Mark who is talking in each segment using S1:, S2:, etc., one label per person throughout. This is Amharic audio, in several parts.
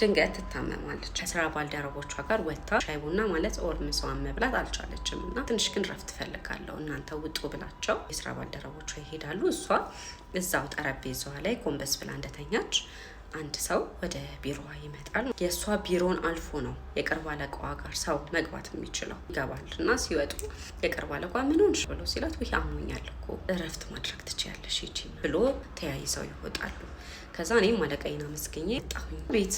S1: ድንገት ትታመማለች። ከስራ ባልደረቦቿ ጋር ወጥታ ሻይ ቡና ማለት or ምሳዋን መብላት አልቻለችም እና ትንሽ ግን ረፍት እፈልጋለሁ፣ እናንተ ውጡ ብላቸው የስራ ባልደረቦቿ ይሄዳሉ። እሷ እዛው ጠረጴዛዋ ላይ ጎንበስ ብላ እንደተኛች አንድ ሰው ወደ ቢሮዋ ይመጣል። የእሷ ቢሮን አልፎ ነው የቅርብ አለቃዋ ጋር ሰው መግባት የሚችለው። ይገባል እና ሲወጡ የቅርብ አለቃዋ "ምን ሆንሽ?" ብሎ ሲላት፣ "ውይ፣ አሞኛል እኮ፣ እረፍት ማድረግ ትችያለሽ፣ ሂጂ" ብሎ ተያይዘው ይወጣሉ። ከዛ እኔም አለቃዬን አመስግኜ ወጣሁኝ። ቤት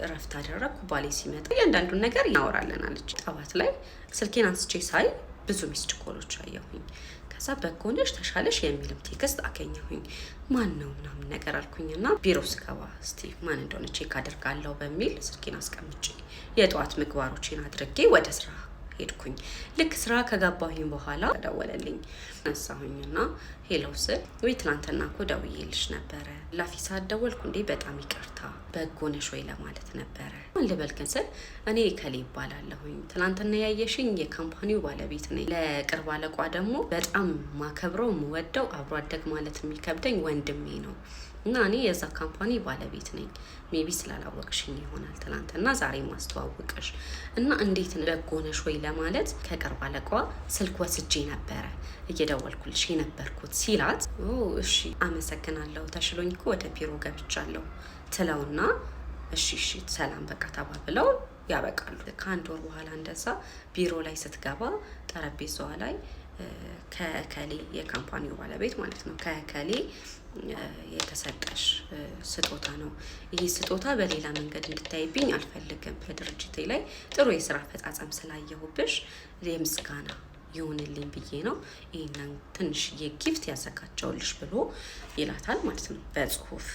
S1: እረፍት አደረግኩ። ባሌ ሲመጣ እያንዳንዱን ነገር እናወራለን አለች። ጠዋት ላይ ስልኬን አንስቼ ሳይ ብዙ missed call ኦች አየሁኝ። ከዛ "በጎ ነሽ? ተሻለሽ?" የሚልም text አገኘሁኝ። ማን ነው ምናምን ነገር አልኩኝና ቢሮ ስገባ እስቲ ማን እንደሆነ check አደርጋለሁ በሚል ስልኬን አስቀምጬ የጠዋት ምግባሮቼን አድርጌ ወደ ስራ ሄድኩኝ። ልክ ስራ ከገባሁኝ በኋላ ደወለልኝ። አነሳሁኝና hello ስል፣ "ወይ፣ ትናንትና እኮ ደውዬልሽ ነበረ፣ ላፊ ሰዓት ደወልኩ እንዴ? በጣም ይቅርታ፣ በጎ ነሽ ወይ ለማለት ነበረ።" "ማን ልበል ግን?" ስል፣ "እኔ እከሌ እባላለሁኝ። ትናንትና ያየሽኝ የ company ው ባለቤት ነኝ። ለቅርብ አለቋ ደግሞ በጣም ማከብረው፣ የምወደው፣ አብሮ አደግ ማለት የሚከብደኝ ወንድሜ ነው እና እኔ የዛ company ባለቤት ነኝ። Maybe ስላላወቅሽኝ ይሆናል ትናንትና ዛሬ ማስተዋወቅሽ እና እንዴት በጎ ነሽ ወይ ለማለት ከቅርብ አለቃዋ ስልክ ወስጄ ነበረ እየደወልኩልሽ የነበርኩት" ሲላት፣ "እሺ፣ አመሰግናለሁ፣ ተሽሎኝ እኮ ወደ ቢሮ ገብቻለሁ" ትለውና እሺ እሺ፣ ሰላም በቃ ተባብለው ያበቃሉ። ከአንድ ወር በኋላ እንደዛ ቢሮ ላይ ስትገባ ጠረጴዛዋ ላይ ከእከሌ፣ የ company ው ባለቤት ማለት ነው፣ "ከእከሌ የተሰጠሽ ስጦታ ነው። ይህ ስጦታ በሌላ መንገድ እንድታይብኝ አልፈልግም። በድርጅቴ ላይ ጥሩ የስራ አፈጻጸም ስላየሁብሽ የምስጋና ይሁንልኝ ብዬ ነው ይህንን ትንሽዬ gift ያዘጋጀውልሽ" ብሎ ይላታል ማለት ነው በጽሁፍ።